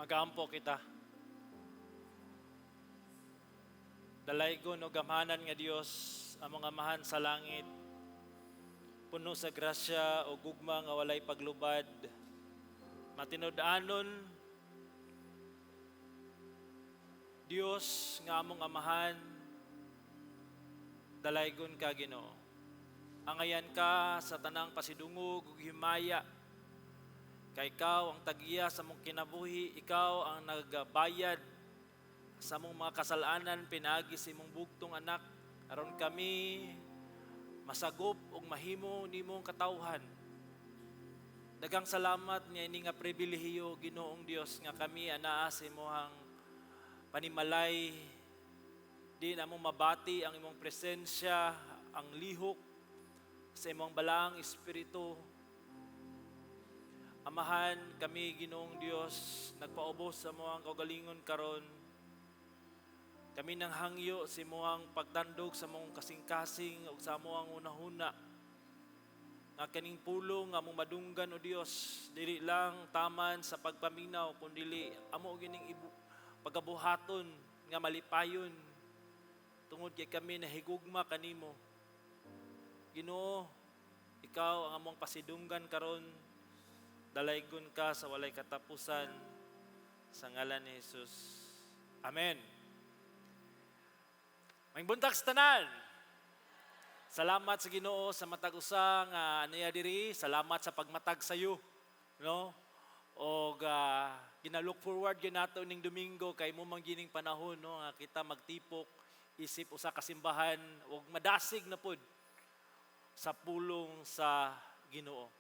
Magampo kita. Dalaygon o gamhanan nga Dios, ang mga amahan sa langit, puno sa grasya o gugma nga walay paglubad, matinud-anon, Dios nga among amahan, dalaygon ka, Ginoo. Angayan ka sa tanang pasidungog ug himaya, kay ikaw ang tag-iya sa among kinabuhi, ikaw ang nagabayad sa among mga kasalanan pinaagi sa imong bugtong anak aron kami masagop ug mahimo nimong katawhan. Daghang salamat nga ini nga pribilehiyo, Ginoong Dios, nga kami anaa sa imong panimalay, di na mo mabati ang imong presensya, ang lihok sa imong balaang espiritu. Amahan, kami, Ginoong Dios, nagpaubos sa among kaugalingon karon. Kami nang hangyo sa imong pagtandog sa among kasing-kasing ug sa among hunahuna. Nga kaning pulong nga among madunggan, o Dios, dili lang taman sa pagpaminaw kun dili amo gining pagabuhaton nga malipayon tungod kay kami nahigugma kanimo. Ginoo, ikaw ang among pasidunggan karon. Dalaygon ka sa walay katapusan, sa ngalan ni Jesus. Amen. Maayong buntag sa tanan. Salamat sa Ginoo sa matag usa nga niya diri. Salamat sa pagmatag sayo, no? Og gina-look forward gyud nato ning Domingo kay mo man gining panahon, no, nga kita magtipok isip usa ka simbahan ug madasig na pud sa pulong sa Ginoo.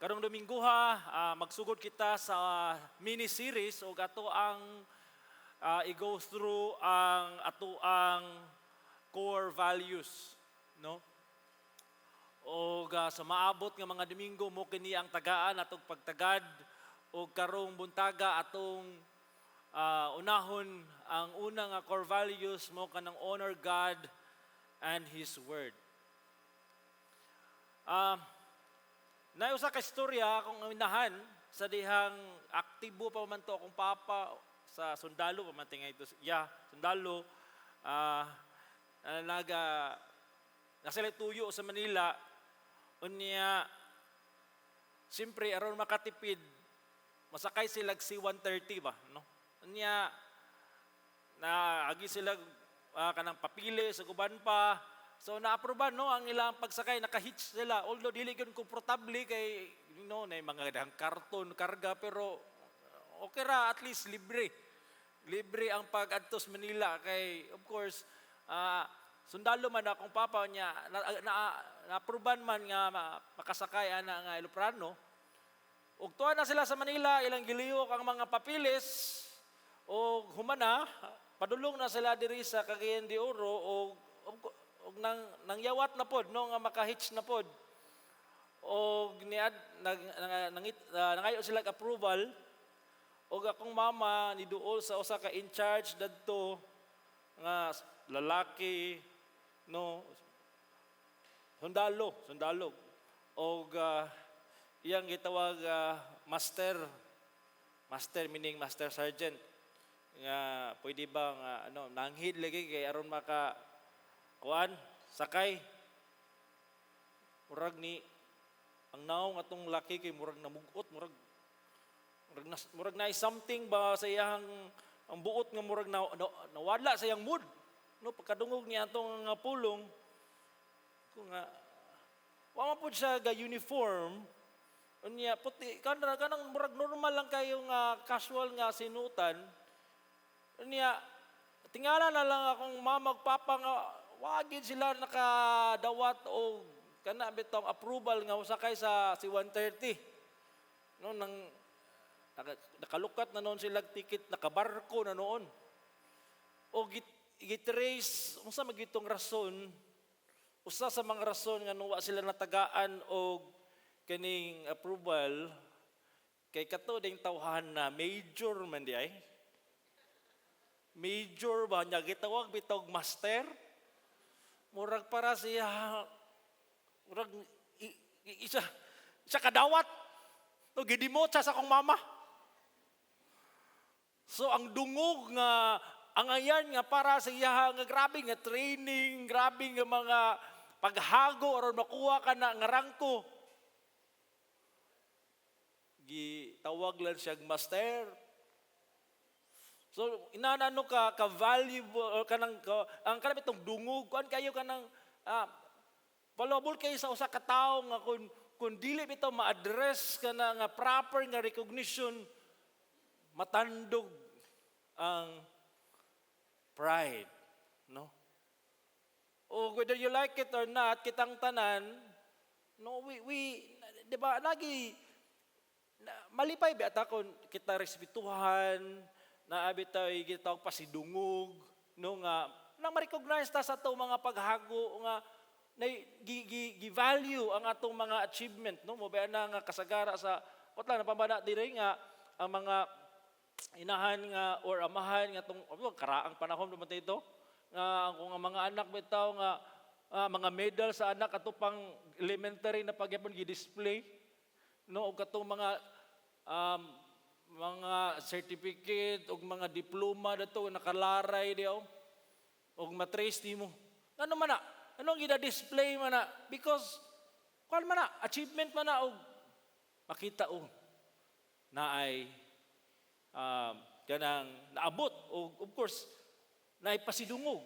Karong Domingoha, magsugod kita sa mini series ug ato ang i-go through ang ato ang core values, no? Og sa maabot nga mga Domingo, mo kini ang tagaan atong pagtagad, og karong buntaga atong unahon ang una nga core values, mo kanang honor God and His Word. Na usa ka istorya akong inahan sa dihang aktibo pa man to akong papa sa sundalo pa man tingay ito. Yeah, sundalo. Naga nasa tuyo sa Manila unya, siyempre aron makatipid, masakay sila C-130 ba, no? Unya na agi sila kanang papili sa guban pa. So na-aproban, no, ang ilang pagsakay, naka-hitch sila, although dili gyud komportable kay na mga dahang karton karga, pero okay ra, at least libre. Libre ang pag-adto sa Manila kay of course sundalo man akong papa niya, na, na, na-aproban man nga makasakay ana nga eroplano. Ug tuwa na sila sa Manila, ilang gilihok ang mga papilis og humana, padulong na sila diri sa Cagayan de Oro og nang yawat na pod, no, nga maka-hitch na pod. Og niad nag nang, nangayo sila og approval, og akong mama ni duol sa usa ka in charge dadto nga lalaki, no, sundalo sundalo, og iyang gitawag master, master meaning master sergeant, nga pwede ba nga ano, nanghid lagi kay aron maka kuan sakay. Murag ni ang naong atong laki kay murag namugot, murag na something ba sa iyang ang buot nga murag na, nawala sa iyang mood, no, pagkadungog niya atong nga pulong ko nga wa man pud siya ga uniform. Unya puti kanang murag normal lang kayo nga casual nga sinutan. Unya tingala na lang akong mama ug papa nga wa gid sila nakadawat og kana bitong approval nga usakay sa C-130, no. Nang nakalukat na noon sila ticket, nakabarko na noon, o gitrace unsa magitong rason, usa sa mga rason nga wa sila natagaan og kaning approval kay kato ding tawhan na major man di ay, major ba niya gitawag bitog master, murag para siya murag isa isa kadawat, no, gidemote siya sa akong mama. So ang dungog nga angayan nga para sa iyaha nga grabe nga training, grabe nga mga paghago aron makuha ka na nga rangko. Gitawag lang siya master. So inanano ka ka valuable or kanang ka, ang kanang itong dungog kuan kayo kanang valuable kayo sa usa ka tawo nga kung dili bitaw ma-address kana nga proper nga recognition, matandog ang pride, no? O whether you like it or not, kitang tanan, no, we di ba, lagi na, malipay ba ta kung kita respetuhan, na abi tayo gitawag pasidungog, no, nga nang ma-recognize ta sa atong mga paghago nga na gi value ang atong mga achievement, no? Mo ba na nga kasagara sa kutla napamana diri nga ang mga inahan nga or amahan nga tong, oh, karaang panahon naman ito nga kung ang mga anak bitaw nga mga medal sa anak ato pang elementary na pagyapon gi-display, no, og katong mga certificate og mga diploma dato nakalaray diaw og matrace nimo ano man na, anong gina-display man na, because kuan man na, achievement man na, og makita og naay kanang naabot og of course naipasidungog.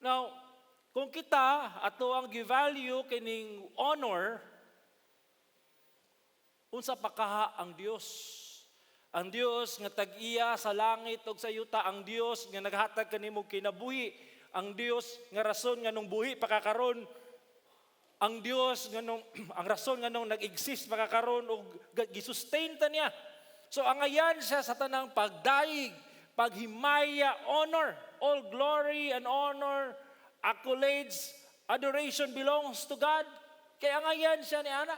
Now, kung kita ato ang gi-value kining honor, unsa pa kaha ang Dios? Ang Dios nga tag-iya sa langit ug sa yuta, ang Dios nga naghatag kanimo kinabuhi, ang Dios nga rason nganong buhi pa ka karon, ang Dios nganong ang rason nganong nag-exist pa ka karon ug gisustain ta niya. So angayan siya sa tanang pagdayeg, paghimaya, honor, all glory and honor, accolades, adoration belongs to God. Kaya angayan siya ni ana.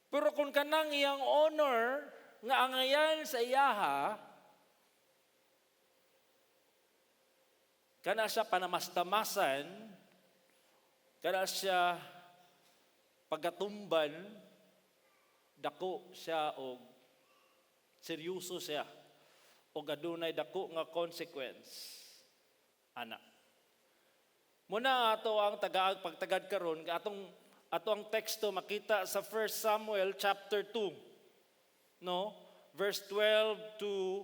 Pero kung kanang iyang honor nga angayan sa iyaha, kana siya panamastamasan, kana siya pagatumban, dako siya og seryoso siya og adunay dako nga consequence ana. Muna ato ang tagaag pagtagad karon, atong ato ang teksto makita sa 1 Samuel chapter 2, no, verse 12 to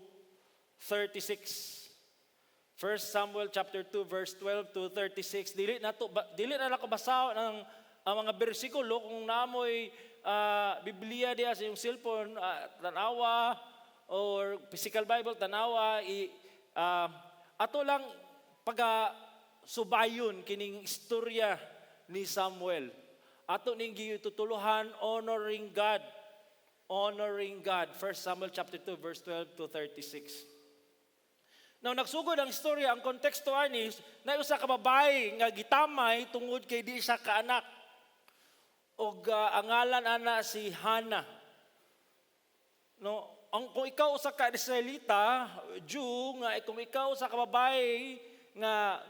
36. 1 Samuel chapter 2 verse 12 to 36. Dili na nako basahon ang mga bersikulo. Kung namoy Biblia diya sa iyong cellphone, tanawa, or physical Bible, tanawa i ato lang paga subayon kining istorya ni Samuel. Ato ning gitutuluhan, honoring God, honoring God. 1 Samuel chapter 2 verse 12 to 36. Now, nagsugod ang istorya, ang konteksto ani, na usa ka babae nga gitamay tungod kay di siya kaanak. Og ang ngalan ana si Hannah. No, ang kung ikaw usa ka Israelita, Jew, nga kung ikaw usa ka babae nga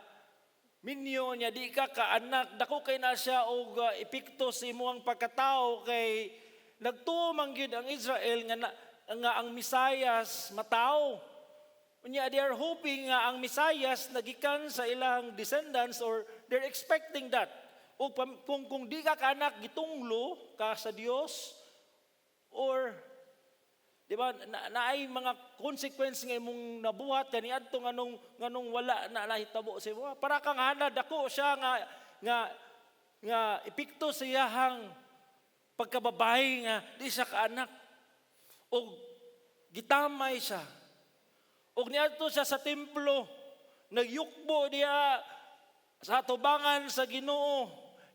minyo niya di ka kaanak, dako kay na siya og epekto sa imong pagkatao kay nagtuo man gyud ang Israel nga nga ang Mesayas matao. Unya, they are hoping nga ang Mesayas nagikan sa ilang descendants or they're expecting that. O kung di ka kaanak, gitunglo ka sa Dios or di ba na, naay mga consequence nga imong nabuhat kaniadto nganong wala na nahitabo sa imo. Para kang Hana, dako siya nga epekto sa iyahang pagkababae nga di siya kaanak. Og gitamay siya. Og niadto siya sa templo, nagyukbo diya sa atubangan sa Ginoo.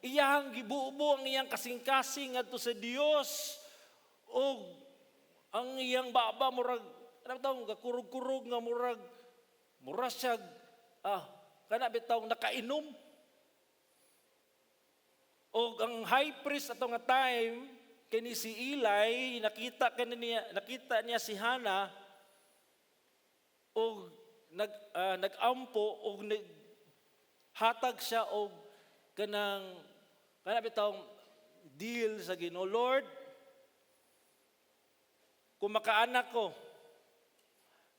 Iyahang gibubo ang iyang kasing-kasing ngadto sa Dios. Og ang iyang baba murag ano tawag, gakurog-kurog nga murag mura siya kana bitaw nakainom. Og ang high priest ato nga time kini si Eli, nakita niya si Hana og nag-ampo og naghatag siya og kanang kana bitawng deal sa Ginoo. "Lord, kung makaanak ko,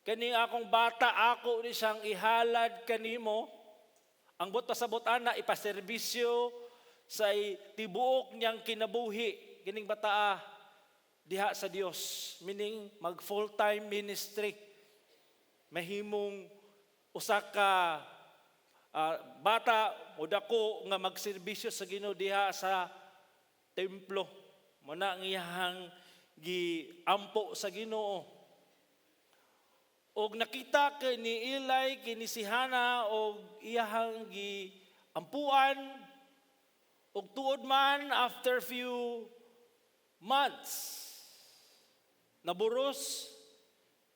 Kani akong bata, ako ni siyang ihalad kanimo." Ang buot pasabot ana, ipaserbisyo sa tibuok niyang kinabuhi kining bataa diha sa Dios, meaning mag full-time ministry, mahimong usa ka bata o dako nga magserbisyo sa Ginoo diha sa templo. Mao na ang iyahang giampo sa Ginoo. Og nakita kay ni Eli kini si Hana og iyahang giampuan, og tuod man, after few months naburos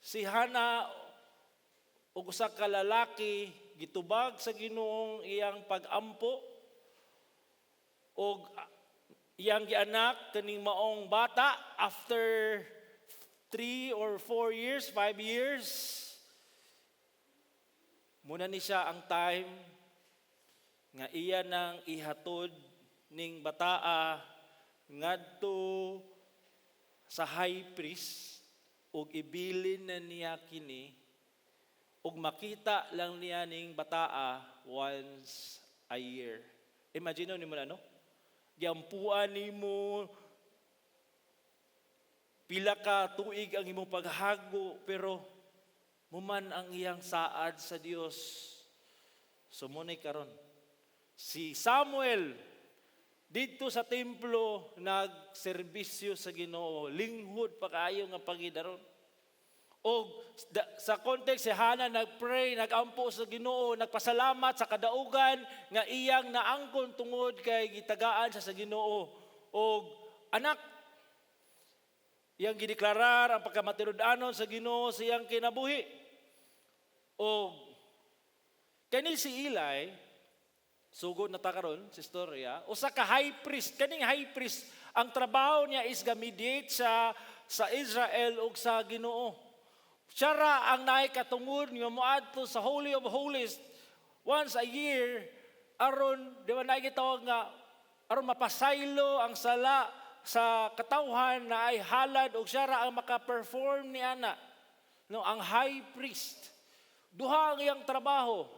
si Hana og usa ka lalaki. Gitubag sa Ginoong iyang pagampo og iyang gianak kaning maong bata after 3 or 4 years, 5 years. Mao na ni siya ang time nga iya nang ihatod ning bataa ngadto sa high priest ug ibilin na niya kini, ug makita lang niya ning bataa once a year. Imagine nimo na, no? Giampuan nimo pila ka tuig ang imong paghago, pero mao man ang iyang saad sa Dios. So mao karon si Samuel didto sa templo nagserbisyo sa Ginoo, linghod pa kaayo nga pagidaron. Og sa context, si Hana nagpray, nagampo sa Ginoo, nagpasalamat sa kadaugan nga iyang naangkon tungod kay gitagaan siya sa Ginoo og anak. Iyang gideklarar ang pagkamatinud-anon sa Ginoo sa iyang kinabuhi. Og kani si Eli, sugod na ta karon sa istorya, usa ka high priest. Kaning high priest, ang trabaho niya is ga-mediate sa Israel ug sa Ginoo. Siya ra ang naay katungod nga moadto sa Holy of Holies once a year aron, di ba, naay gitawag nga aron mapasaylo ang sala sa katawhan na ay halad, og siya ra ang maka-perform ni ana. No, ang high priest. Duha ang iyang trabaho.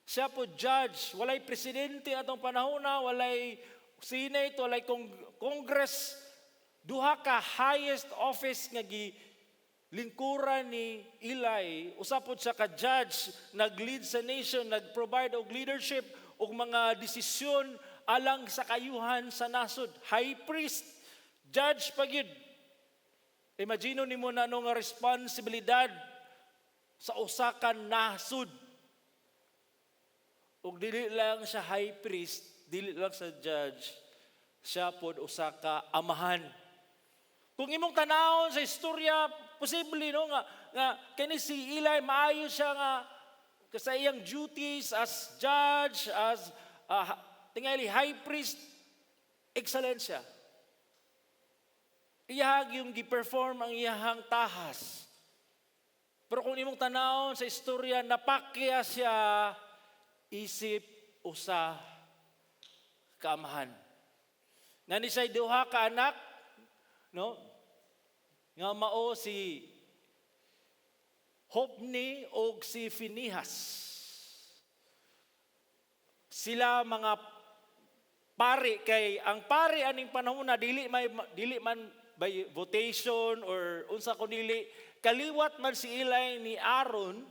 Siya po judge, walay presidente atong panahon na, walay senate, walay congress. Duha ka highest office nga gi lingkuran ni Eli. Usa pod siya ka judge, nag-lead sa nation, nag-provide og leadership og mga desisyon alang sa kayuhan sa nasod. High priest, judge pa gyud. Imagine nimo na ano nga responsibilidad sa usa ka nasod. Ug dili lang siya high priest, dili lang sa judge, siya pod usa ka amahan. Kung imong tanawon sa istorya, posible, no, nga kani si Eli, maayo siya nga sa iyang duties as judge, as tingali high priest, excellent siya. Iyahag yung gi-perform ang iyahang tahas. Pero kung imong tanawon sa istorya, napakya siya isip usa ka amahan. Naa ni siya duha ka anak, no? Nga mao si Hopni og si Finehas. Sila mga pari, kay ang pari aning panahon na dili man by votation or unsa kun dili kaliwat man si Eli ni Aaron,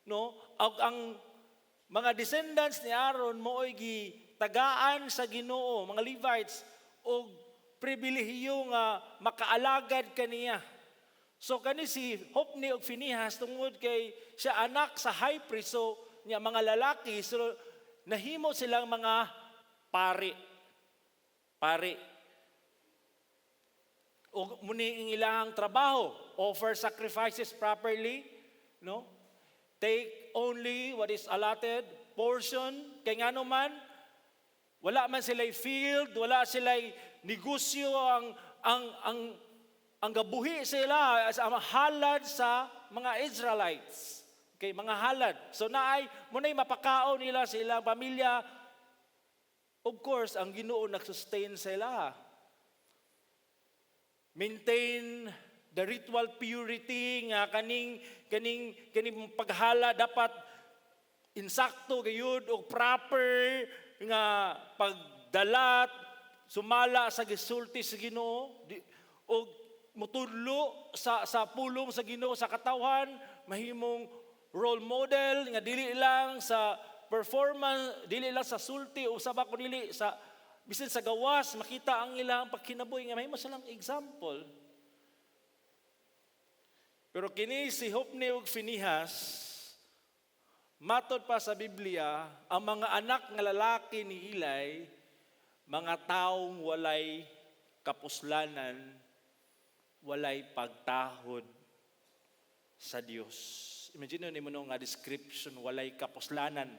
no? Og ang mga descendants ni Aaron mao'y gitagaan sa Ginoo, mga Levites, og pribilehiyo nga makaalagad kaniya. So kani si Hopni og Finehas, tungod kay siya anak sa high priest, so niya mga lalaki, so nahimo silang mga pari. Pari. Og mao ni ang ilang trabaho, offer sacrifices properly, no? Take only what is allotted portion, kay ngano man wala man sila'y field, wala sila'y negosyo, ang gabuhi sila as ang halad sa mga Israelites. Okay, mga halad. So naay mao na'y mapakaon nila sa ilang pamilya. Of course, ang Ginoo nag-sustain sila. Maintain the ritual purity nga kaning kaning kaning paghala dapat insakto gayud og proper nga pagdalat sumala sa gisulti sa Ginoo og mutudlo sa pulong sa Ginoo sa katawhan, mahimong role model nga dili lang sa performance, dili lang sa sulti o sa kun dili sa bisan sa gawas makita ang ilang pagkinabuhi nga mahimo silang example. Pero kini si Hopni ug Finehas, matod pa sa Biblia, ang mga anak nga lalaki ni Eli, mga taong walay kapuslanan, walay pagtahod sa Dios. Imagine nimo no nga description, walay kapuslanan.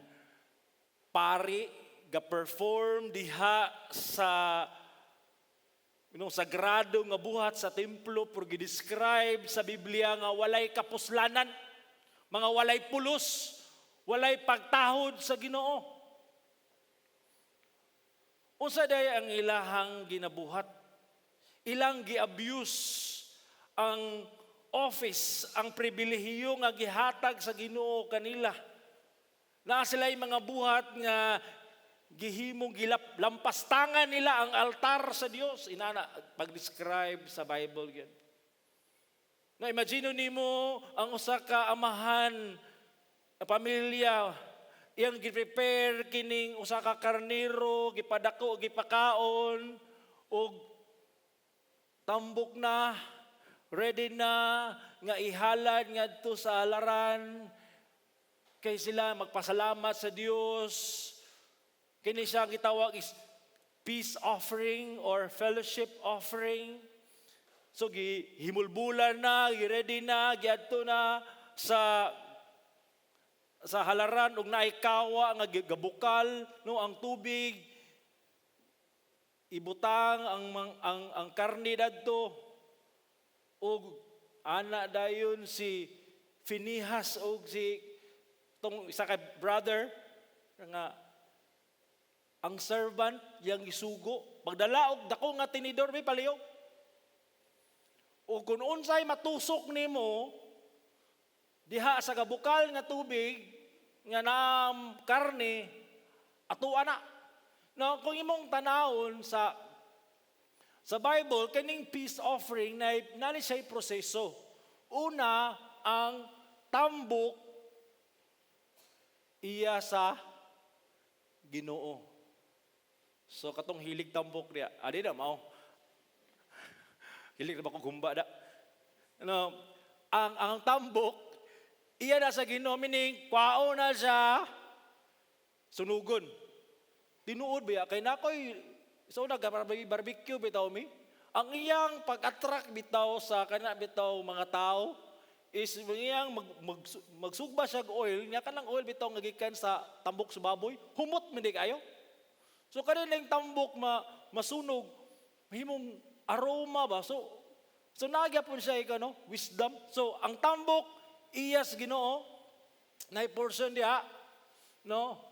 Pari ga-perform diha sa sagrado nga buhat sa templo, pero gi-describe sa Biblia nga walay kapuslanan, mga walay pulos, walay pagtahod sa Ginoo. Unsa day ang ilahang ginabuhat? Ilang gi-abuse ang office, ang pribilehiyo nga gihatag sa Ginoo kanila. Naa sila'y mga buhat nga gihimong gilap lampastangan nila ang altar sa Dios. Inana pag-describe sa Bible gyud. Na imagine nimo ang usa ka amahan, a pamilya, iyang gi-prepare kining usa ka karnero, gipadako, gipakaon og tambok na, ready na nga ihalad ngadto sa halaran kay sila magpasalamat sa Dios. Kini siya ang gitawag is peace offering or fellowship offering. So gihimulbulan na, gi-ready na, giadto na sa halaran ug naay kawa nga gabukal no ang tubig, ibutang ang karne dadto, ug ana dayon si Finehas og si tong isa ka brother nga ang servant yang isugo pagdala og dako nga tinidor, may palihog, ug kung unsay matusok nimo diha sa gabukal nga tubig nga naam karne, atua na. No, kung imong tanawon sa Bible, kining peace offering na nali siya proseso. Una, ang tambok iya sa Ginoo. So katong hilig tambok diya, adi na mao. Hilig na ba ko gumba da? Ano, ang tambok iya na sa Ginoo, meaning kwao na siya, sunugon. Tinuod ba ya? Kay nakoy so nag barbecue bitaw mi. Ang iyang pag-attract bitaw sa kana bitaw mga tao is iyang magsugba siya og oil nya, kanang oil bitaw nga gikan sa tambok sa baboy, humot man di kayo. So kaning tambok masunog, mahimong aroma ba. So nagya pud siya ikaw no wisdom. So ang tambok iya sa Ginoo, na portion diha no.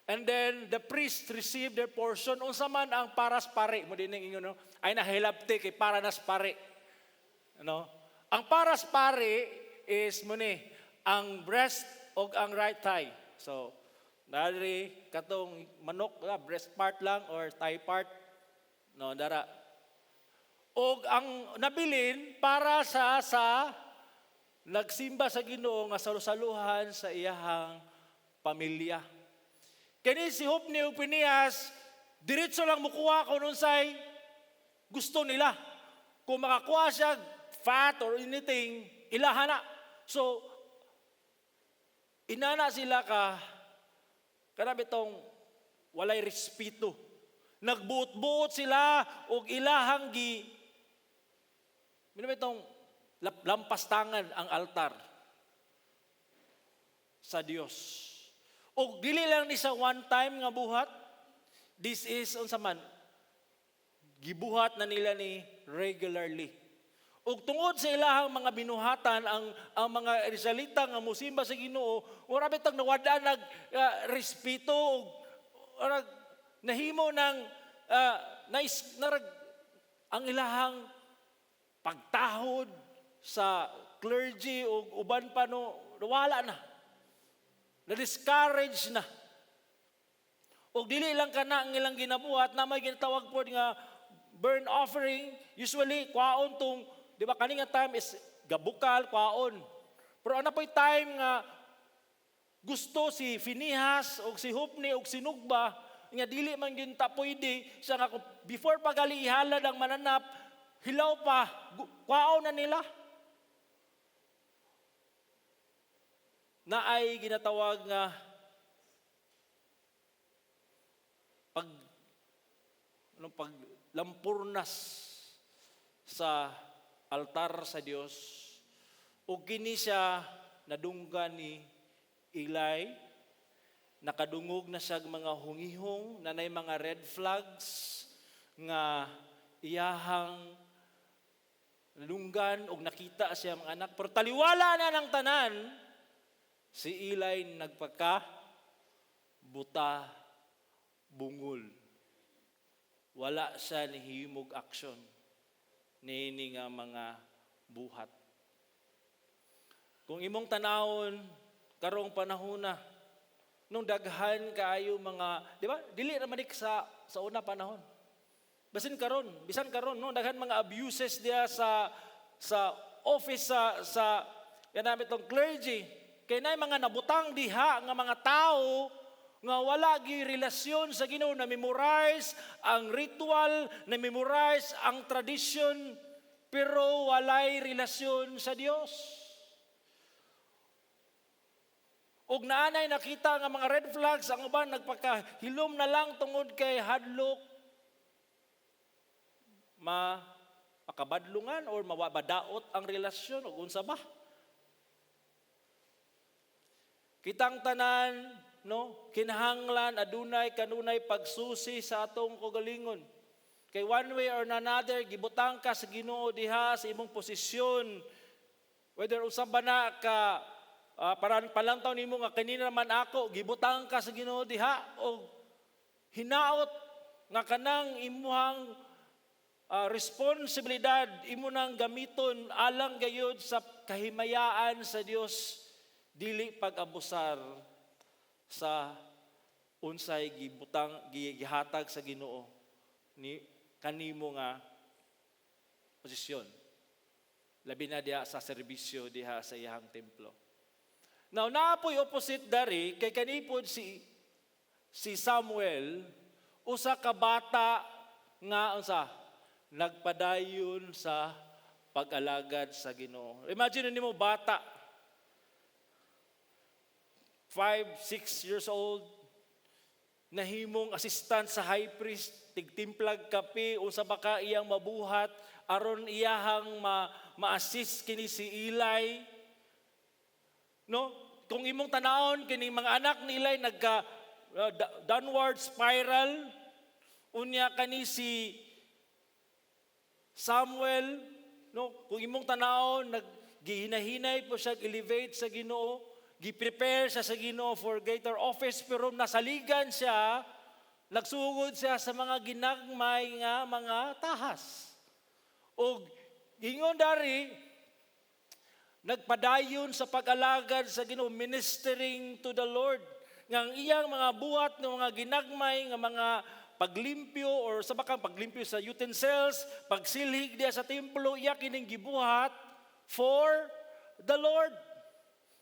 And then the priest received their portion. Unsa man ang paras pare mo din ingon no? Ay nahilabti kay para nas pare. Ano? Ang paras pare is mo ni ang breast og ang right thigh. So dari katong manok, breast part lang or thigh part no dara. Og ang nabilin para sa nagsimba sa Ginoo nga salusaluhan sa iyahang pamilya. Kani si Hopni ug Phinehas, diretso lang mukuha kung unsay gusto nila. Kung makakuha siya fat or anything, ilaha na. So, inana sila ka, kana bitong walay respeto. Nagbuot-buot sila og ilahang gi Mino bitong lampastangan ang altar sa Dios. Og dili lang ni sa one time nga buhat, this is unsa man gibuhat na nila ni regularly. Ug tungod sa ilahang mga binuhatan, ang mga Israelita nga musimba sa Ginoo, wala bitang nawad-an nag respeto ug arag nahimo ng nais narag ang ilahang pagtahod sa clergy o uban pa, no, wala na. Na-discourage na. Og dili lang kana ang ilang ginabuhat na may ginatawag pod nga burnt offering, usually kwaon tong, di ba, kani nga time is gabukal kwaon. Pero ana po'y time nga gusto si Finihas o si Hopni o si Nugba nga dili man gyud ta pwede siya nga kung before pagali ihalad ang mananap, hilaw pa, kwaon na nila. Na ay ginatawag nga pag anong paglampurnas sa altar sa Dios, ug kini siya nadunggan ni Eli. Nakadungog na siya mga hungihong nanay, mga red flags nga iyahang nadunggan og nakita siya mga anak, pero taliwala na ng tanan, si Eli nagpaka buta bungol. Wala siya nihimog aksyon niini nga mga buhat. Kung imong tanawon karong panahona, nung daghan kaayo mga, di ba? Dili ra man sa una panahon. Basin karon, bisan karon, no, daghan mga abuses diya sa office sa kanami tong clergy. Kay nay mga nabutang diha nga mga tao nga wala gi relasyon sa Ginoo, na memorize ang ritual, na memorize ang tradition, pero walay relasyon sa Dios. Og naanay nakita nga mga red flags, ang uban nagpakahilom na lang tungod kay hadlok mapakabadlungan or mawabadaot ang relasyon og unsa ba. Kitang tanan, no, kinahanglan adunay kanunay pagsusi sa atong kaugalingon. Kay one way or another, gibutang ka sa Ginoo diha sa imong posisyon. Whether unsa ba na ka parang palantaw nimo nga kanina man ako, gibutang ka sa Ginoo diha og hinaot nga kanang imuhang responsibilidad imo nang gamiton alang gayud sa kahimayaan sa Dios, dili pag-abusar sa unsay gibutang gihatag sa Ginoo ni kanimo nga posisyon, labi na diha sa serbisyo diha sa iyang templo. Now, naapoy opposite dari kay kanipod si Samuel, usa ka bata nga unsa nagpadayon sa pag-alagad sa Ginoo. Imagine nimo, bata, 5, 6 years old, nahimong assistant sa high priest, tigtimplag kape, unsa ba ka iyang mabuhat aron iyahang ma-assist kini si Eli. No? Kung imong tanawon kini mga anak ni Eli, nagka downward spiral. Unya kani si Samuel, no, kung imong tanawon, naggihinahinay po siya elevate sa Ginoo, gi-prepare siya sa Ginoo for greater office, pero nasaligan siya, nagsugod siya sa mga ginagmay nga mga tahas. Og ingon dari, nagpadayon sa pag-alagad sa Ginoo, ministering to the Lord. Nga ang iyang mga buhat ng mga ginagmay nga mga paglimpyo or sa bakang paglimpyo sa utensils, pagsilhig diya sa templo, iya kining gibuhat for the Lord.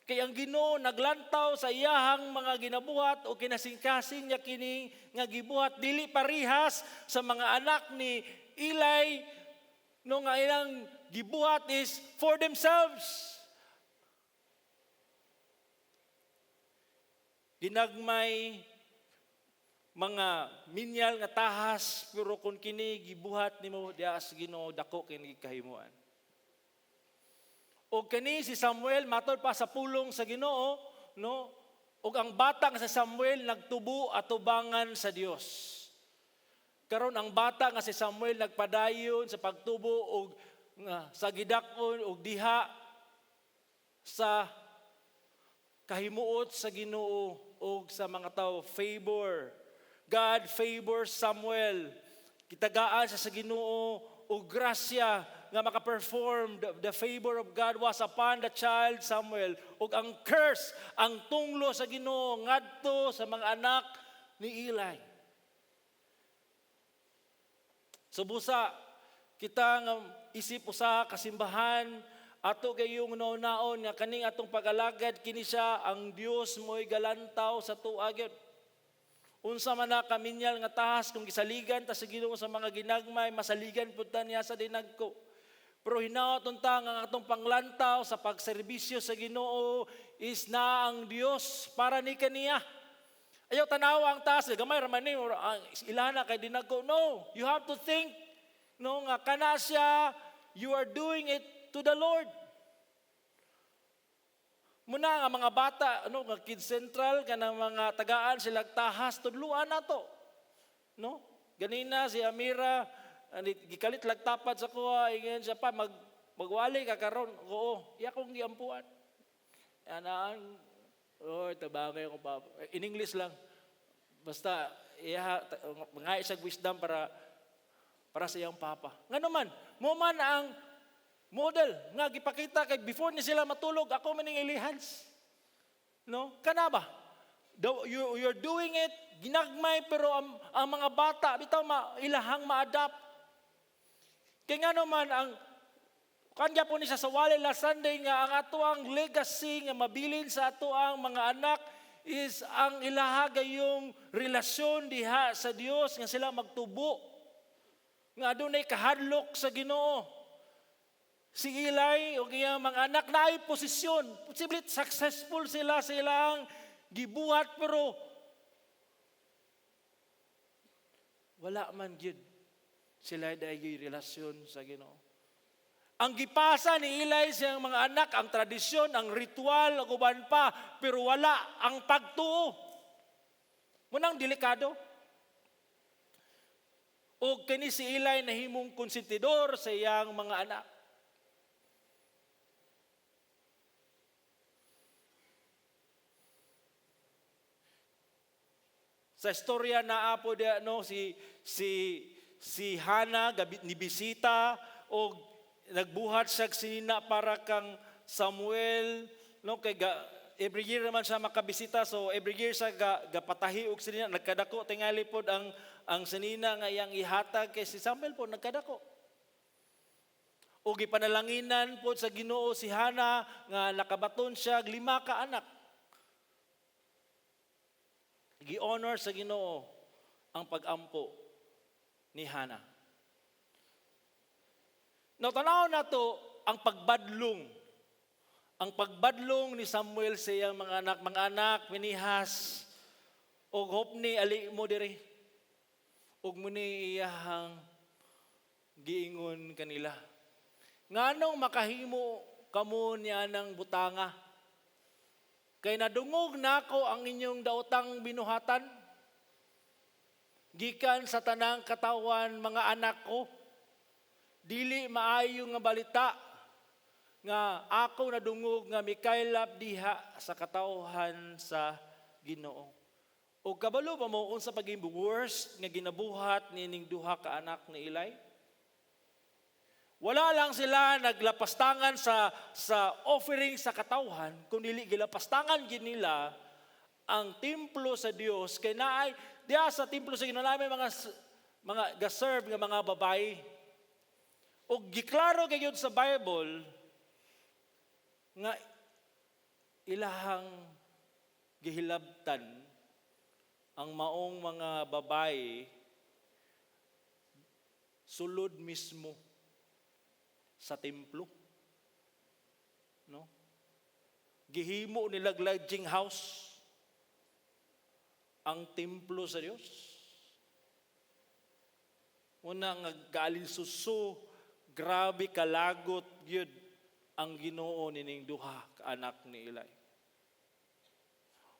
Kay ang Ginoo naglantaw sa iyahang mga ginabuhat o kinasingkasing niya kini nga gibuhat, dili parihas sa mga anak ni Eli, no, nga ilang gibuhat is for themselves. Ginagmay mga minyal nga tahas, pero kung kini gibuhat nimo diha sa Ginoo, dako kini kahimuan. O kini si Samuel matod pa sa pulong sa Ginoo, no, ug ang bata nga si Samuel nagtubo atubangan sa Dios. Karon ang bata nga si Samuel nagpadayon sa pagtubo og nga sa gidak-on og diha sa kahimuot sa Ginoo og sa mga tawo, favor. God favors Samuel. Kitagaan siya sa Ginoo og grasya. nga maka-perform. The favor of God was upon the child Samuel. Ug ang curse, ang tunglo sa Ginoo ngadto sa mga anak ni Eli. So busa kita nga isip usa kasimbahan, ato gayong naon nga kaning atong pag-alagad kini siya ang Dios mo'y galantaw sa tuwa gyud. Unsa man na kaminyal nga tahas, kung gisaligan ta sa Ginoo sa mga ginagmay, masaligan pud ta niya sa dinagko. Pero hinaot unta nga ang atong panglantaw sa pagserbisyo sa Ginoo is na ang Dios para ni kaniya. Ayaw tanawa ang taas, gamay ra man ni or ang ilana kay dinagko. No, you have to think, no, nga kana siya, you are doing it to the Lord. Muna nga mga bata, ano, nga Kids Central, kanang mga tagaan sila tahas, tudluan nato. No? Ganina si Amira, ani gikalit lagtapad sa kuha, ingon siya pa magwali ka karon. Oo, iya kong giampuan. Anaan, oh, tabangay ko pa. In English lang. Basta iya mga isang wisdom para para sa iyang papa. Nga naman, mo man ang model nga gipakita kay before ni sila matulog, ako man ning ilihans. No? Kana ba? You're doing it ginagmay, pero ang mga bata bitaw ma, ilahang ma-adapt. Kay nga naman ang kanya po ni siya sa wali last Sunday nga ang ato ang legacy nga mabilin sa ato ang mga anak is ang ilaha gayong relasyon diha sa Dios nga sila magtubo. Nga adunay kahadlok sa Ginoo. Si Eli o iyang mga anak na ay posisyon. Posible successful sila sa ilang gibuhat, pero wala man gyud sila dahil relasyon sa Ginoo. Ang gipasa ni Eli sa iyang mga anak, ang tradisyon, ang ritual, ang uban pa, pero wala ang pagtuo. Munang delikado. O kini si Eli nahimong konsentidor sa iyang mga anak. Sa istorya na apo dia, no, si si si Hana gabi ni bisita og nagbuhat siya sinina para kang Samuel, no, kay ga, every year naman siya makabisita, so every year siya gapatahi og sinina. Nagkadako tingali pod ang sinina nga iyang ihatag kay si Samuel pod nagkadako. Og gipanalanginan pod sa Ginoo si Hana nga nakabaton siya og 5 ka anak. Gi-honor sa Ginoo ang pag-ampo ni Hana. Now, tanaw na to ang pagbadlong. Ang pagbadlong ni Samuel sa iyang mga anak, mga anak, minihas, og Hopni, ali mo diri. Og muni iyahang giingon kanila. Nganong makahimo kamo niya ng butanga? Kay nadungog nako ang inyong daotang binuhatan. Gikan sa tanang katawan, mga anak ko, dili maayo nga balita nga ako nadungog nga mikaylap diha sa katawhan sa Ginoo. O kabalo ba mo unsa paging worst nga ginabuhat nining duha ka anak ni Eli? Wala lang sila naglapastangan sa offering sa katawhan, kun dili gilapastangan gid nila ang templo sa Dios, kay naay diha sa templo sa Ginoo naay mga ga-serve nga mga babayi. Og giklaro kay gyud sa Bible nga ilahang gihilabtan ang maong mga babayi sulod mismo sa templo. No? Gihimo nila lodging house ang templo sa Dios. Una nga gaalinsuso, grabe kalagot gyud ang Ginoo nining duha ka anak ni Eli.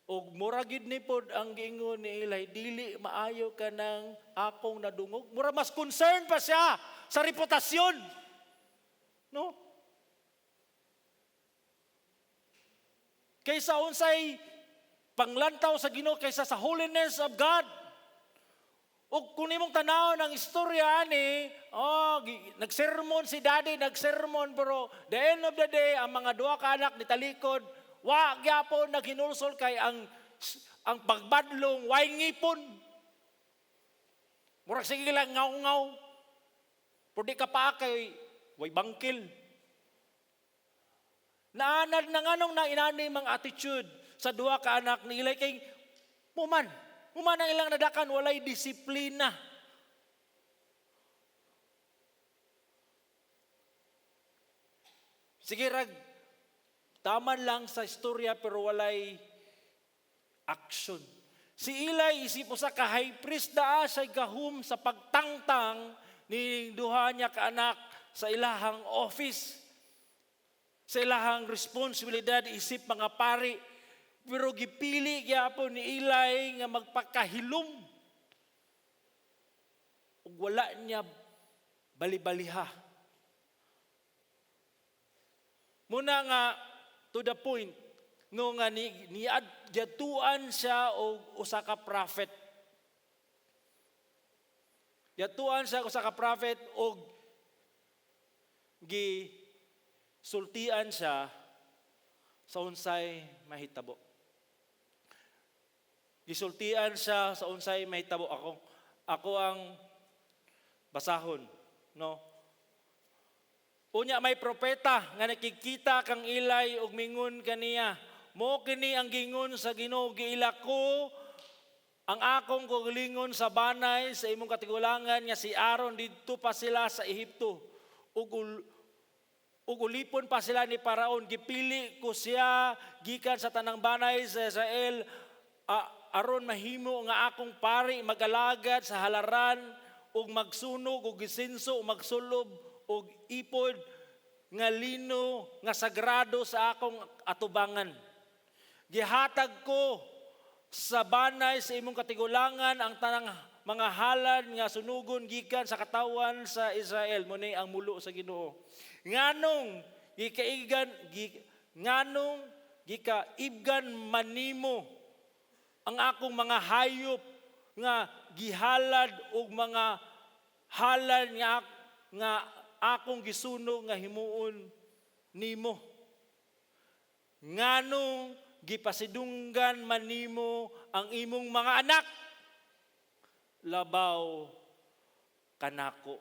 Og mura gyud ni pod ang giingon ni Eli, dili maayo ka ng akong nadungog. Mura mas concerned pa siya sa reputasyon. No? Kaysa unsay panglantaw sa Ginoo, kaysa sa holiness of God. O kung imong tanawon ang istorya ani, oh, nagsermon si daddy, nagsermon, pero the end of the day, ang mga duha ka anak ni talikod, wa gyapon naghinulsol kay ang pagbadlong way ngipon. Murag sige lang ngaw-ngaw. Pero di ka pa kay way bangkil. Naanad na nganong na inani mga attitude sa duha ka anak ni Eli kay muman. Muman ang ilang nadakan, walay disiplina. Sige rag, taman lang sa istorya pero walay action. Si Eli isip usa ka high priest daa siya gahum sa pagtangtang ni duha niya ka anak sa ilahang office. Sa ilahang responsibilidad isip mga pari. Pero gipili gyapon ni Eli nga magpakahilom. Ug wala niya balibaliha. Muna nga to the point no nga ni niadtuan siya og usa ka prophet. Yatuan siya og usa ka prophet og gi sultian siya sa unsay mahitabo. Gisultian siya sa unsay mahitabo. Ako ang basahon, no? Unya may propeta nga nakikita kang Eli og mingon kaniya, mo kini ang gingon sa Ginoo, giila ko ang akong kaugalingon sa banay sa imong katigulangan nga si Aaron didto pa sila sa Ehipto. Ug ulipon pa sila ni Paraon, gipili ko siya gikan sa tanang banay sa Israel aron mahimo nga akong pari magalagad sa halaran ug magsunog og gisenso ug magsulob og ipod nga lino nga sagrado sa akong atubangan. Gihatag ko sa banay sa imong katigulangan ang tanang mga halad nga sunugon gikan sa katawan sa Israel. Mo ni ang mulo sa Ginoo. Nganong gikaigan nganong gikaibgan manimo ang akong mga hayop nga gihalad og mga halad nga akong gisunog nga himuon nimo. Nganong gipasidunggan manimo ang imong mga anak labaw kanako.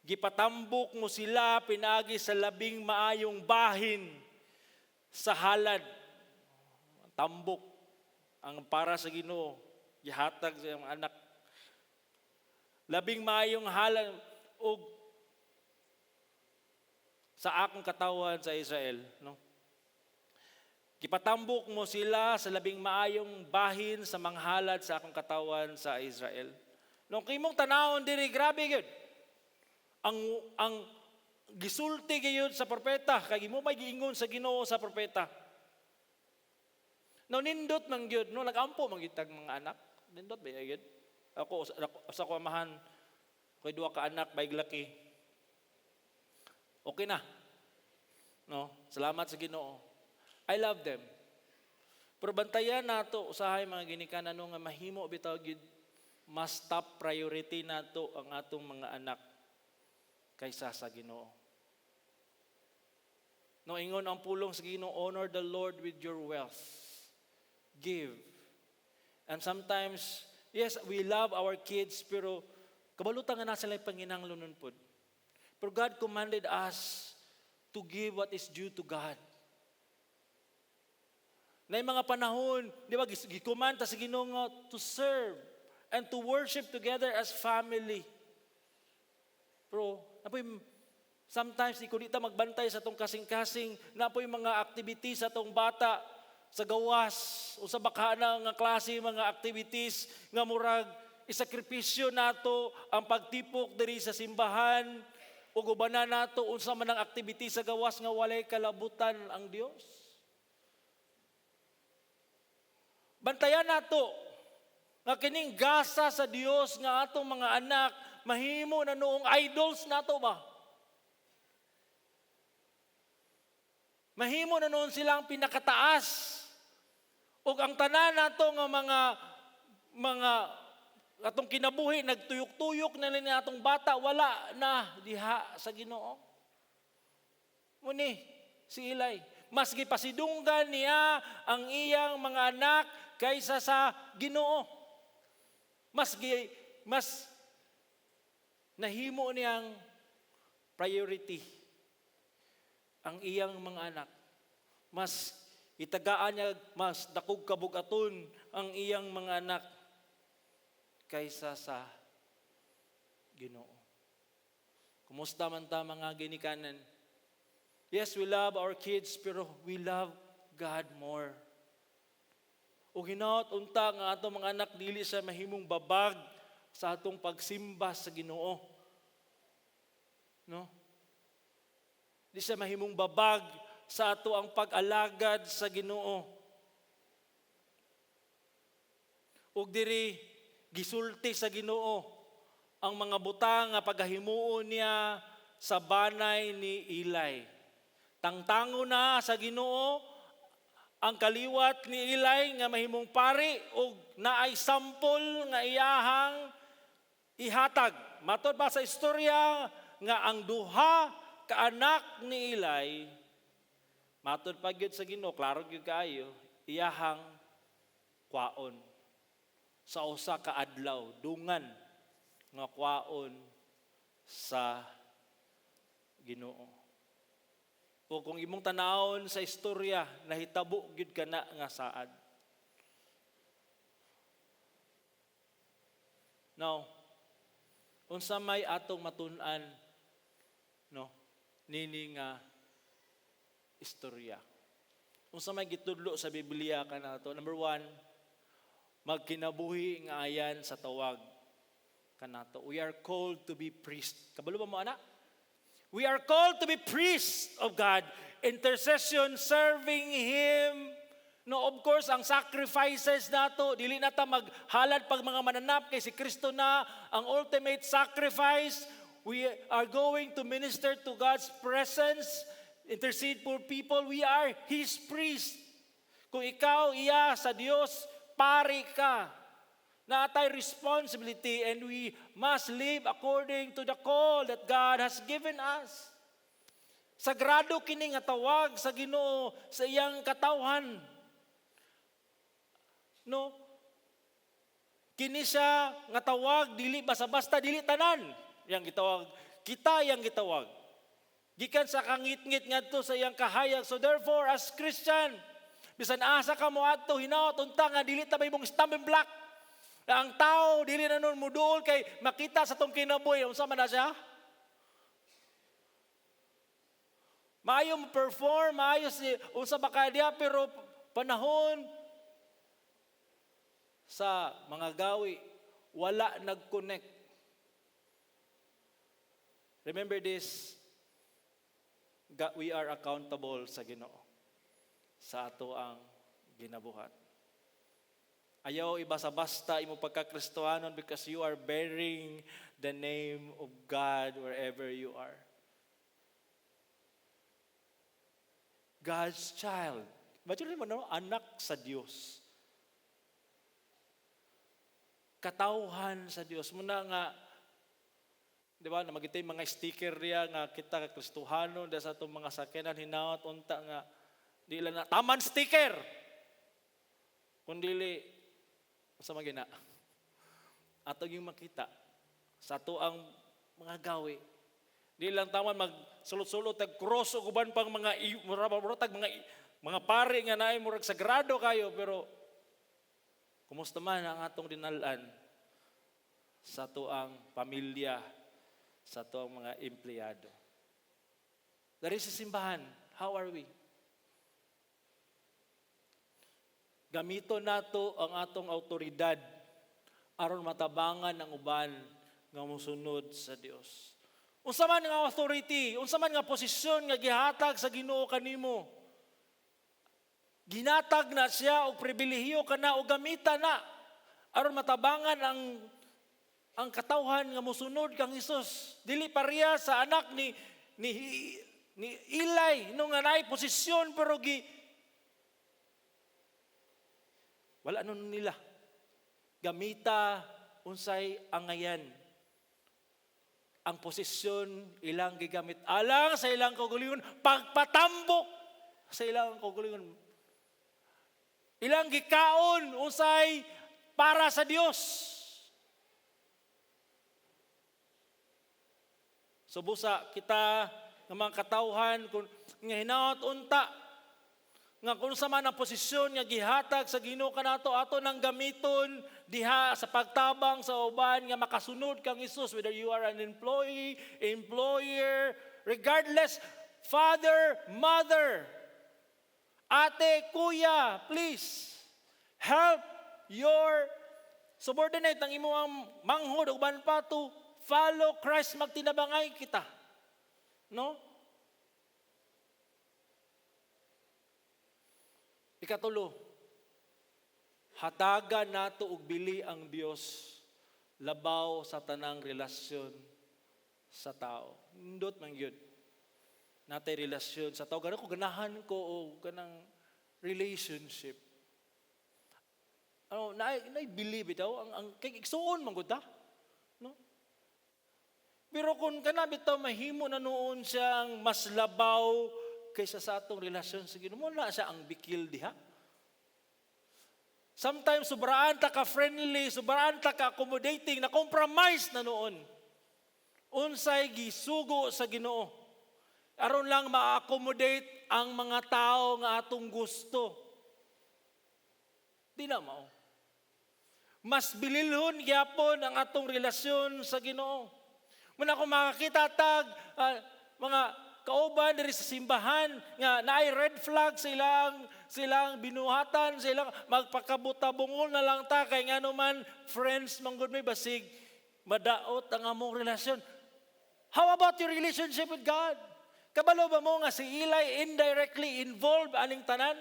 Gipatambok mo sila pinaagi sa labing maayong bahin sa halad. Tambok ang para sa Ginoo, gihatag sa iyang anak. Labing maayong halad og sa akong katawan sa Israel, no? Gipatambok mo sila sa labing maayong bahin sa manghalad sa akong katawan sa Israel. No, kimong tanawon diri, grabe gyud. Ang gisulti gyud sa propeta, kay mo may giingon sa Ginoo sa propeta. No, nindot man gyud, no, nagampo man gyud tag mga anak. Nindot ba gyud? Ako sa ko amahan, koy duha ka anak bayg laki. Okay na. No, salamat sa Ginoo. I love them. Pero bantayan nato usahay mga ginikanan no nga mahimo bitaw gyud mas top priority nato ang atong mga anak kaysa sa Ginoo. No, ingon ang pulong sa Ginoo, honor the Lord with your wealth. Give. And sometimes, yes, we love our kids, pero kabalutan nga na sila panginahanglan pod. Pero God commanded us to give what is due to God. Na yung mga panahon, di ba, gikomanda sa Ginoo nga to serve and to worship together as family. Pero, napoy, sometimes, di ko di ta magbantay sa tong kasing-kasing, napoy mga activities sa tong bata, sa gawas, o sa baka na nga klase mga activities, nga murag, isakripisyo nato ang pagtipok diri sa simbahan, o gubanan nato unsa man ang activity sa gawas nga walay kalabutan ang Dios. Bantayan nato nga kining gasa sa Dios nga atong mga anak mahimo na noong idols nato ba? Mahimo na noon silang pinakataas. Ug ang tanan nato nga mga Mga atong kinabuhi nagtuyok-tuyok na ni atong bata, wala na diha sa Ginoo. Muni si Eli, mas gipasidunggan niya ang iyang mga anak kaysa sa Ginoo. Mas nahimo niyang priority ang iyang mga anak. Mas itagaan niya, mas dakog kabugaton ang iyang mga anak kaysa sa Ginoo. Kumusta man ta, mga ginikanan? Yes, we love our kids, pero we love God more. O hinaot unta nga atong mga anak dili sa mahimong babag sa atong pagsimba sa Ginoo. No? Di siya mahimong babag sa ato ang pag-alagad sa Ginoo. Ug diri gisulti sa Ginoo ang mga butang nga pagahimuon niya sa banay ni Eli. Tangtango na sa Ginoo ang kaliwat ni Eli nga mahimong pari ug naay sampol nga iyahang ihatag. Matod pa sa istorya nga ang duha ka anak ni Eli, matod pa gyud sa Ginoo, klaro gyud kaayo, iyahang kwaon sa usa ka adlaw, dungan nga kwaon sa Ginoo. O kung imong tanawon sa istorya, nahitabo gyud kana nga saad. Now, unsa may atong matun-an, no, nini nga istorya? Unsa may gitudlo sa Biblia kanato? Number 1, magkinabuhi nga ayan sa tawag kanato. We are called to be priests. Kabalo ba mo ana? We are called to be priests of God. Intercession, serving Him. No, of course, ang sacrifices nato, dili na ta maghalad pag mga mananap kay si Kristo na ang ultimate sacrifice. We are going to minister to God's presence, intercede for people. We are His priest. Kung ikaw iya sa Dios, pari ka. Naatay responsibility and we must live according to the call that God has given us. Sagrado kini nga tawag sa Ginoo sa iyang katawhan. No? Kini siya nga tawag dili basta-basta, dili tanan yang gitawag. Kita yang gitawag. Gikan sa kangitngit ngadto sa iyang kahayag. So therefore, as Christian, bisan asa ka mo adto, hinaot unta nga dili ta mahimong stumbling block. Na ang tao dili na nun muduol kay makita sa tong kinabuhi unsa man na siya. Maayo mo perform, maayo si unsa ba ka diya, pero panahon sa mga gawi wala nag-connect. Remember this, we are accountable sa Ginoo sa ato ang ginabuhat. Ayaw ibasa-basta imo pagkakristohanon because you are bearing the name of God wherever you are. God's child. Imagine mo, no? Anak sa Dios. Katawhan sa Dios. Muna nga, di ba, namagitay mga sticker riya nga kita ka Kristohanon dahil sa atong mga sakyanan, hinaot unta nga di lang na taman sticker. Kung dili sa magina, ato yung makita sa ato ang mga gawi. Di lang taman magsulot-sulot tag cross o uban pang mga murag mga pare nga naay murag sagrado kayo, pero kumusta man ang atong dinalan sa ato ang pamilya, sa ato ang mga empleyado. Dari sa simbahan, how are we? Gamito nato ang atong autoridad aron matabangan ang uban nga mosunod sa Dios. Unsa man nga authority, unsa man nga posisyon nga gihatag sa Ginoo kanimo, ginatag na siya og pribilehiyo kana og gamita na aron matabangan ang katawhan nga mosunod kang Hesus. Dili pareha sa anak ni Eli no nga naay posisyon pero gi wala nun nila. Gamita unsay angayan. Ang posisyon ilang gigamit alang sa ilang kaugalingon, pagpatambok sa ilang kaugalingon. Ilang gikaon unsay para sa Dios. So busa kita nga mga katawhan kung nga hinaot unta nga kung sa man ang posisyon nga gihatag sa Ginoo kanato, ato nang gamiton diha sa pagtabang sa uban nga makasunod kang Hesus, whether you are an employee, employer, regardless, father, mother, ate, kuya, please help your subordinate, ang imong manghod ug uban pa, to follow Christ. Magtinabangay kita. No? Ikatulo, hatagan nato og bili ang Dios labaw sa tanang relasyon sa tao. Nindot man gyud. Natay relasyon sa tao. Ganahan ko, ganahan ko og kanang relationship. Ano, na believe bitaw ang kay igsuon man gud ta. No? Pero kung kana bitaw mahimo na noon siyang mas labaw kaysa sa atong relasyon sa Ginoo, mo na siya ang bikil diha. Sometimes sobraan ta ka friendly, sobraan ta ka accommodating, na compromise na noon. Unsay gisugo sa Ginoo aron lang ma-accommodate ang mga tao nga atong gusto. Di na mao. Mas bililhon gyapon ang atong relasyon sa Ginoo. Muna kung makakita tag mga kauban diri sa simbahan nga naay red flag silang silang binuhatan, silang magpakabutabungol na lang ta kay ngano man friends man gud, may basig madaot ang among relasyon. How about your relationship with God? Kabalo ba mo nga si Eli indirectly involved aning tanan?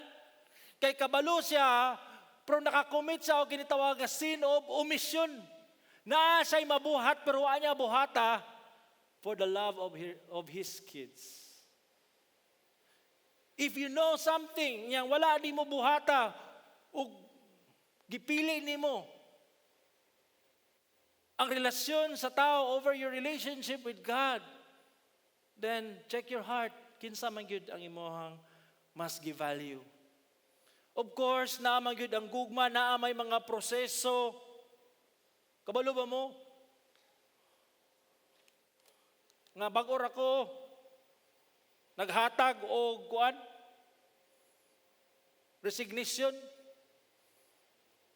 Kay kabalo siya, pero nakakommit siya og ginitawag nga sin of omission. Naa siya'y mabuhat pero wa niya buhata for the love of his kids. If you know something yang wala di mo buhata ug gipili nimo ang relasyon sa tao over your relationship with God, then check your heart, kinsa man gyud ang imong mas gi-value. Of course, naa man gyud ang gugma, naa may mga proseso. Kabalo ba mo nga bag-o ra ko naghatag og kuan, resignation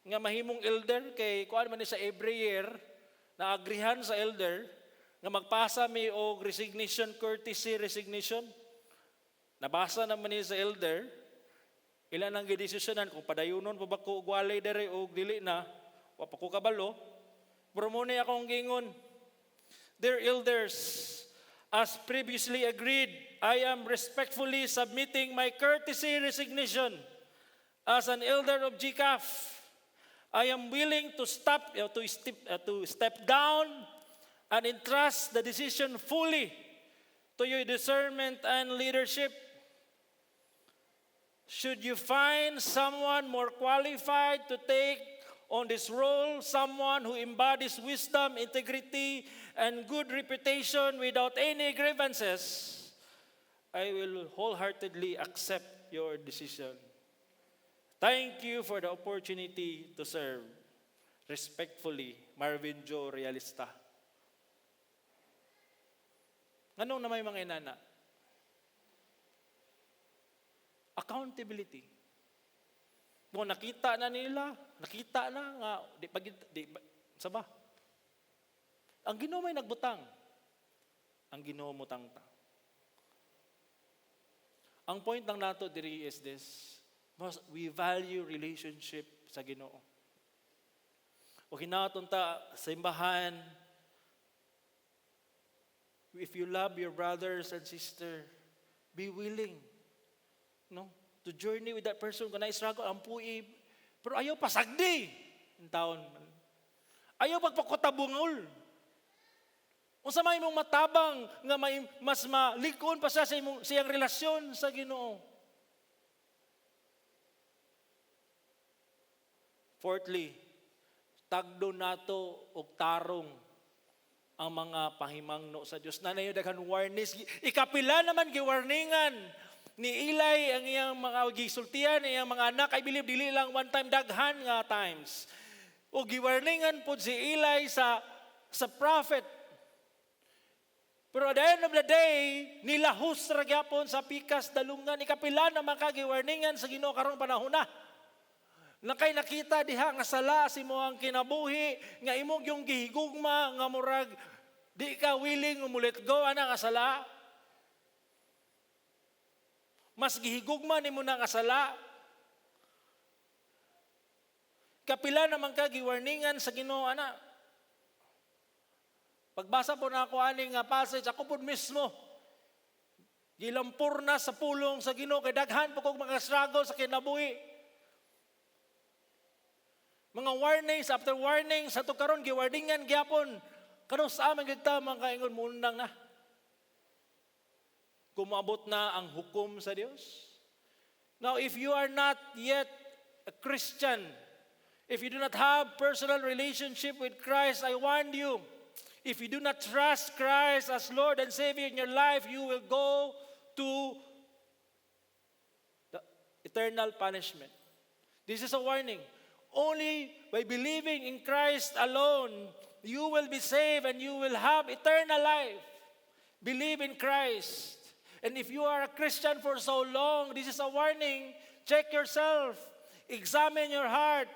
nga mahimong elder, kay kuan man ni sa every year na agrihan sa elder nga magpasa mi og resignation, courtesy resignation? Nabasa naman ni sa elder, ilan ang gidesisyonan kung padayunon pa ba ko og walay dere og dili na, wa pa ko kabalo. Pero mo ni akong gingon, "Dear elders, as previously agreed, I am respectfully submitting my courtesy resignation as an elder of GCAF. I am willing to step down and entrust the decision fully to your discernment and leadership. Should you find someone more qualified to take on this role, someone who embodies wisdom, integrity, and good reputation without any grievances, I will wholeheartedly accept your decision. Thank you for the opportunity to serve. Respectfully, Marvin Joe Realista." Nganong na may mga inana? Accountability. Kung nakita na nila, nakita na nga, di pag, di, sa ba? Ang Ginoo may nagbutang. Ang Ginoo mutang ta. Ang point lang nato diri is this: most we value relationship sa Ginoo. O hinaton ta simbahan, if you love your brothers and sister, be willing, no, to journey with that person kung na-struggle ang pui, pero ayaw pasagdi ang taon. Ayaw pagpakutabungol. Unsa may imong matabang nga may mas malikon pa siya sa imong siyang relasyon sa Ginoo. Fourthly, Tagdo nato og tarong ang mga pahimangno sa Dios. Naa nay daghan warnings. Ikapila naman giwarningan ni Eli ang iyang mga gisultian, iyang mga anak. I believe dili lang one time, daghan nga times. O giwarningan pod si Eli sa prophet. Pero at the end of the day, nilahos ra gyapon sa pikas dalungan. Ikapila naman ka giwarningan sa Ginoo karong panahon na. Naa kay nakita diha nga sala sa imong kinabuhi, nga imong yung gihigugma nga murag di ka willing mo let go ana nga sala. Mas gihigugma nimo na nga sala. Kapila naman ka giwarningan sa Ginoo ana. Pagbasa po na ako ani nga passage, ako po mismo gilampur na sa pulong sa Ginoo kay daghan po kog mga struggle sa kinabuhi. Mga warnings after warnings sa karon giwarningan gyapon. Kanus-a man gyud ta makaingon muundang na? Kung na ang hukom sa Dios. Now, if you are not yet a Christian, if you do not have personal relationship with Christ, I warn you, if you do not trust Christ as Lord and Savior in your life, you will go to the eternal punishment. This is a warning. Only by believing in Christ alone, you will be saved and you will have eternal life. Believe in Christ. And if you are a Christian for so long, this is a warning. Check yourself. Examine your heart.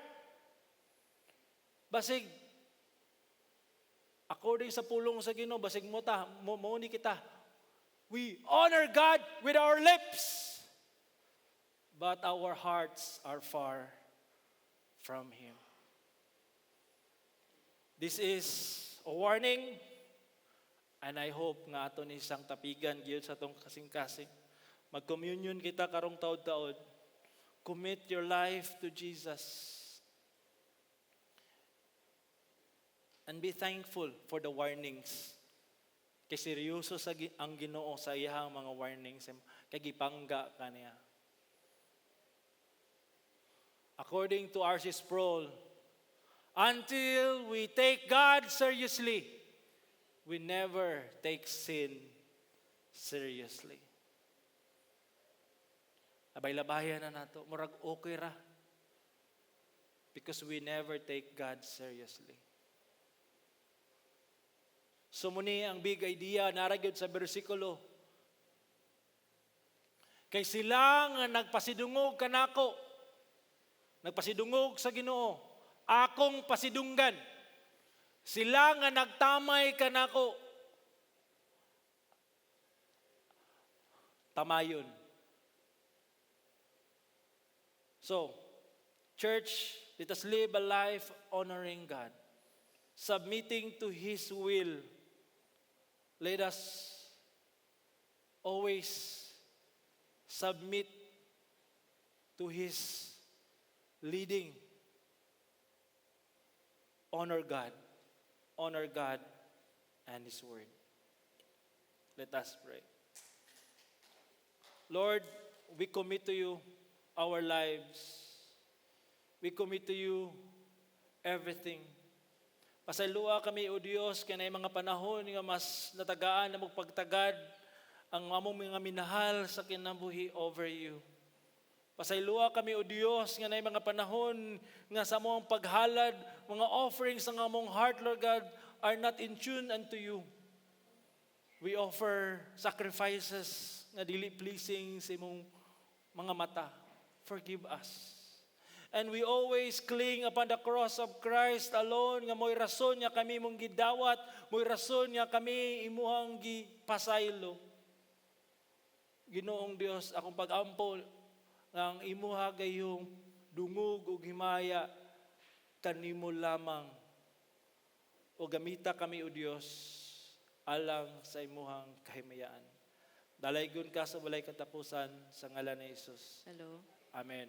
Basig, according sa pulong sa Ginoo, basig mo ta, mo ni kita. We honor God with our lips, but our hearts are far from Him. This is a warning, and I hope nga ato ni siyang tapigan gyud sa atong kasing-kasing. Mag-communion kita karong taod-taod. Commit your life to Jesus. And be thankful for the warnings. Kay seryoso sa ang Ginoo sa iyang mga warnings. Kay gipangga ka niya. According to R.C. Sproul, until we take God seriously, we never take sin seriously. Labay-labayan na nato. Murag okay ra. Because we never take God seriously. So muni ang big idea naa ra gyud sa bersikulo. Kay sila nga nagpasidungog kanako, nagpasidungog sa Ginoo, akong pasidunggan. Sila nga nagtamay kanako, tamayon. So, church, let us live a life honoring God, submitting to His will. Let us always submit to His leading. Honor God. Honor God and His Word. Let us pray. Lord, we commit to you our lives. We commit to you everything. Pasayloa kami, O Dios, kay mga panahon nga mas natagaan na pagtagad ang among mga minahal sa kinabuhi over you. Pasayloa kami, O Dios, nga naay mga panahon nga sa among paghalad, mga offerings ng among heart, Lord God, are not in tune unto you. We offer sacrifices nga dili pleasing sa imong mga mata. Forgive us. And we always cling upon the cross of Christ alone nga mo'y rason nga kami imong gidawat, mo'y rason nga kami imuhang gipasaylo. Ginoong Dios, akong pag-ampo nga ang imuha gayong dungog ug himaya kanimo lamang. O gamita kami, O Dios, alang sa imuhang kahimayaan. Dalaygon ka sa walay katapusan sa ngalan ni Jesus. Hello. Amen.